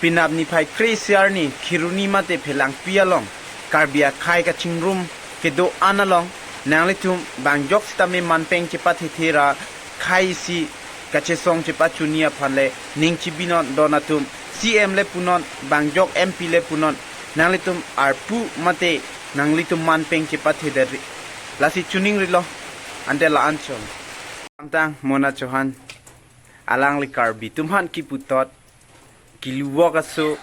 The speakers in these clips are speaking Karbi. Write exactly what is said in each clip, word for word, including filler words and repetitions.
Penap niphai kre-isi arni Kheroni mate Phelangpi along Karbi akhei kachingrum kedo-an along nanglitum bangjok sitame manpeng chepathethe ra khei isi kachesong chepachini aphan le ning chibinon don atum, C M le punon, bangjok M P le punon, nanglitum arpu mate nanglitum manpeng chepathe deri. Lasi chiningrilo, ante la-an chon. Amtang Mona Chauhan, alangli Karbi atum aphan kiputhot kilu-ok aso,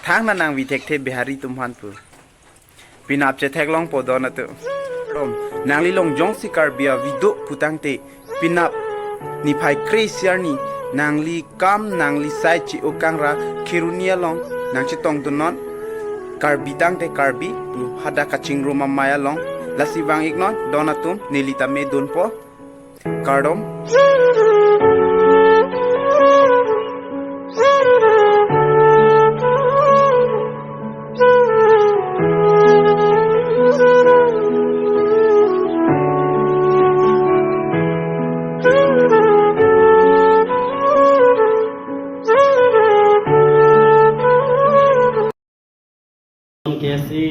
thangta nangvi thekthe Bihari atum aphan pu. Penap chetheklongpo don atum. Rom, nangli along jongsi Karbi avi do putangte, penap niphai kre-isi arni nangli kam nangli sai che-o kang ra Kheroni along nangchetongdunnon. Karbi tangte Karbi pu hadak kachingrum amei along. Lasi vang-iknon don atum, neli tame dunpo. Kardom. K S A,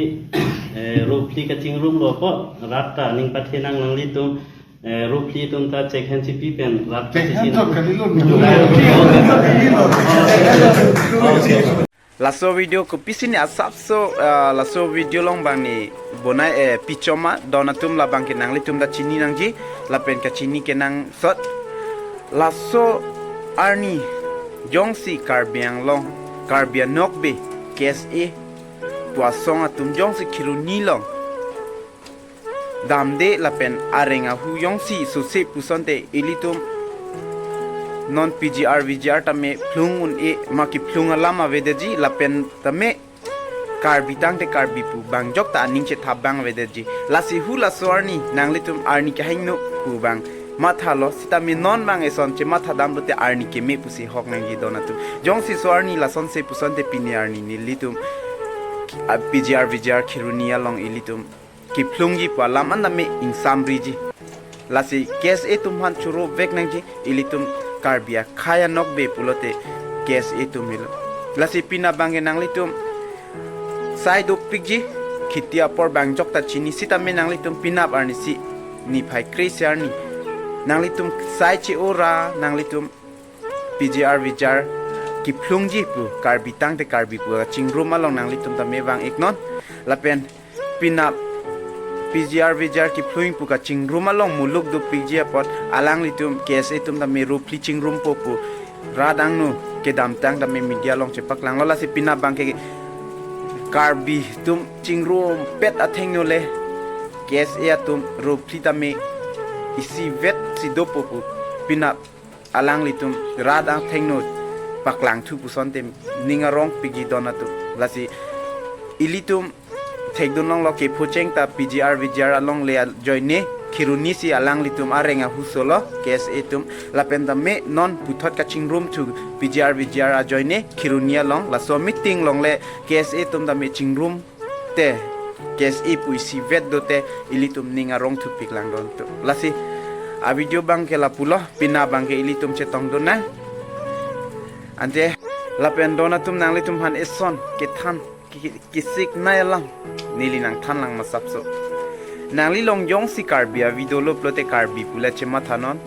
eh, ro phli kachingrumlo apot rat ta ning pathenang nanglitum, eh, ro phli atum ta chek hen chipi pen rat ta chek hen chipi. Chek hen chipi pen. Chek hen chipi pen. Okay, okay. Laso video kopisi ne asapso, ah, laso video along bang ne bonai, eh, pichoma don atum, labang ke nanglitum ta chini nangji lapen kachini kenangsot. Laso arni jongsi Karbi Anglong, Karbi anokbe, K S A pu asong atum jongsi Kheroni along damde lapen areng ahu jongsi sose pusonte ilitum non P G R V G R tame phlung un-e, ma kephlung alam avedetji lapen tame Karbi tangte Karbi pu bangjok ta aning chethap abang avedetji. Lasi hu laso arni nanglitum arni kehingno pu bang mathalo, sitame non bang eson chematha damlote arni keme pusi hok nangji don atum. Jongsi so arni lasonse pusonte pini arni nelitum, ah, P G R V G R Kheroni along ilitum kephlungji pu alam an tame ingsamriji. Lasi K S A atum aphan choro vek nangji, ilitum Karbi akhei anokbe pulote K S A atum helo. Lasi penap bang ke nanglitum sai dopikji, kheti apor bangjok ta chini, sitame nanglitum penap arni si niphai kre-isi arni nanglitum sai che-o ra nanglitum P G R V G R kephlungji pu, Karbi tangte Karbi pu kachingrum along nanglitum tame vang-iknon. Lapen penap P G R V G R kephlung pu kachingrum along muluk dopikji apot alanglitum K S A atum tame ro phli chingrumpo pu rat angno kedamtang tame media along chepaklanglo. Lasi penap bang ke Karbi atum chingrumpet athengno le K S A atum ro phli tame isivet si dopo pu penap alanglitum rat athengno paklangthu pusonte ning arongpikji don atum. Lasi ilitum thekdunlonglo kephocheng ta P G R V G R alongle ajoine Kheroni si alanglitum areng ahu solo K S A atum, lapen tame non puthot kachingrumthu P G R V G R ajoine Kheroni along, laso meeting alongle K S A atum tame chingrum te K S A pu isivet dote ilitum ning arongthupiklang don atum. Lasi a video bang ke lapulo, penap bang ke ilitum chetongdun nang. Ante lapen don atum nanglitum aphan eson kethan ki-, ki-, kisik nai alam neli nangthanlang masapso. Nangli along jongsi Karbi avi dolo pulote Karbi pu le chemathanon.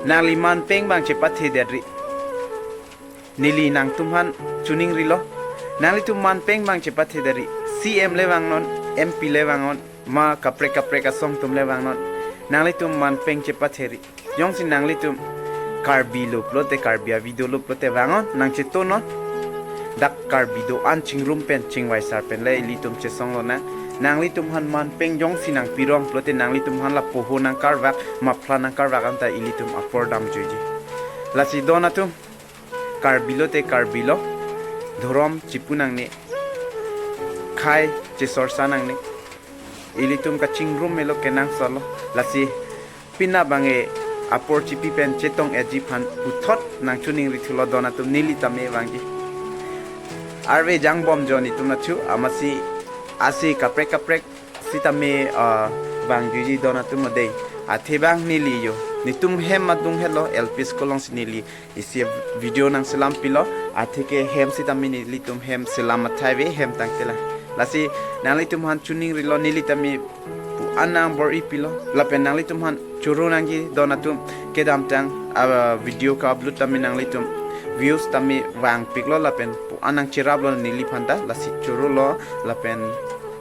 Nangli manpeng bang chepathe deri. Neli nangtum aphan chiningrilo. Nanglitum manpeng bang chepathe deri. C M le vangnon, M P le vangnon, ma kaprek kaprek asong atum le vangnon. Nanglitum manpeng chepatheri. Jongsi nanglitum Karbi lo pulote, Karbi avi dolo pulote vangnon, nangchetonon. Dak Karbi do-an chingrum pen chingvaisar pen le ilitum chesong lonang. Nanglitum aphan manpeng jongsi nangpirong pulote nanglitum aphan la poho nangkarvak, muffler nangkarvak anta ilitum apor damjuiji. Lasi don atum, Karbi lote Karbi lo, dhorom chipu nangne, khei chesorsa nangne. Ilitum kachingrum melo kenangsotlo. Lasi penap bang ke apor chipi pen chetong-etji aphan puthot nangchiningrithulo don atum, neli tame vangji. Arve jangbom jon itum nathu amatsi ase kaprek kaprek sitame, ah, vangjuiji don atum dei. Athe bang neli yo, netum hem adung helo, L P school alongsi neli isi video nangselam pilo. Athe ke hem sitame nelitum hem selam athai ave, hem tangte la. Lasi nanglitum aphan choningrilo, neli tame pu-an nangbor-i pilo. Lapen nanglitum aphan choro nangji don atum kedamtang a video ka-upload tame nanglitum views tame vangpiklo lapen pu-an nangcheraplo neliphan ta, lasi chorolo lapen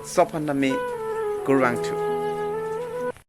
sop aphan tame kurvangthu.